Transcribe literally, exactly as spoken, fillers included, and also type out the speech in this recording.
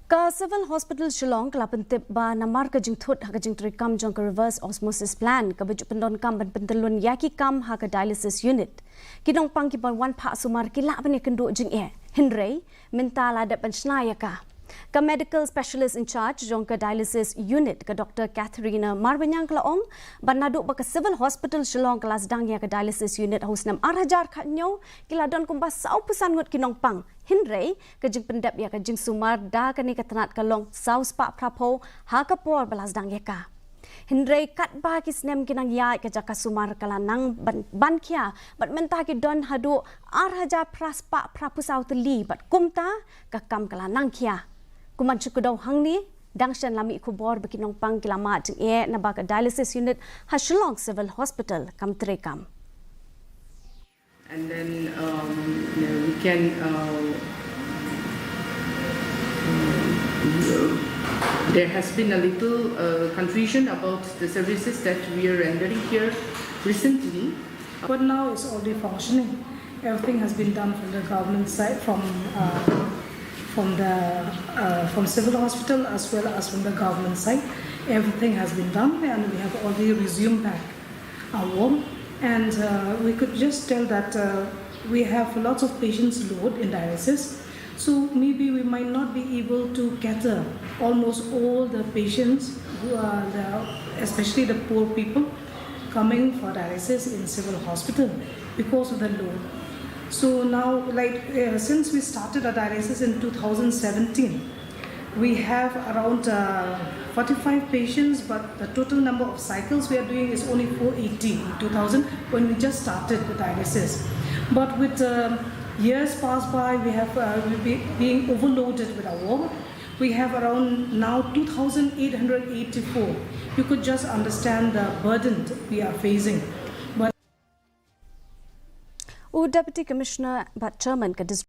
Ka Civil Hospital Shillong ka la pyntip ba namar ka jingthut ha ka jingtreikam jong ka reverse osmosis plant kaba ju pyndonkam ban pyntyllun ïa ki kam ha ka dialysis unit, ki nongpang kiba wan phah sumar ki lah ban ïakynduh jingeh. Hynrei mynta la dep ban shna ïa ka. Ka medical specialist in charge jong ka dialysis unit, ka Doctor Catherine Marbaniang, ka la ong ba naduh ba ka Civil Hospital Shillong ka la sdang ïa ka dialysis unit ha u snem ar hajar khatñiew, ki la don kumba sawphew san ngut ki nongpang. Hynrei ka jingpyndep ïa ka jingsumar da kane ka tnat ka long saw spah phraphew ha ka por ba la sdang ïa ka. Hynrei katba ki snem ki nang ïaid, ka jaka sumar ka la nang ban, ban khia bad mynta ki don haduh ar hajar phra spah phraphew saw tylli bad kumta ka kam ka la nang khia. Kum ban shu kdew hangne, dang shen la mih khubor ba ki nongpang ki la mad jingeh naba ka dialysis unit ha Shillong Civil Hospital kam treikam. And then, um, you know, we can, uh, um, there has been a little, uh, confusion about the services that we are rendering here recently. But now it's already functioning. Everything has been done from the government side, from, uh, from the, uh, from civil hospital as well as from the government side. Everything has been done, and we have already resumed back our work. And, uh, we could just tell that, uh, we have lots of patients load in dialysis. So maybe we might not be able to cater almost all the patients who are the, especially the poor people coming for dialysis in civil hospital because of the load. So now, like, uh, since we started our dialysis in two thousand seventeen, we have around, uh, forty-five patients, but the total number of cycles we are doing is only four eighty in two thousand when we just started the dialysis. But with, um, years passed by, we have, uh, we be, being overloaded with our work. We have around now two thousand eight hundred eighty-four. You could just understand the burden that we are facing. But U Deputy Commissioner bad Chairman ka District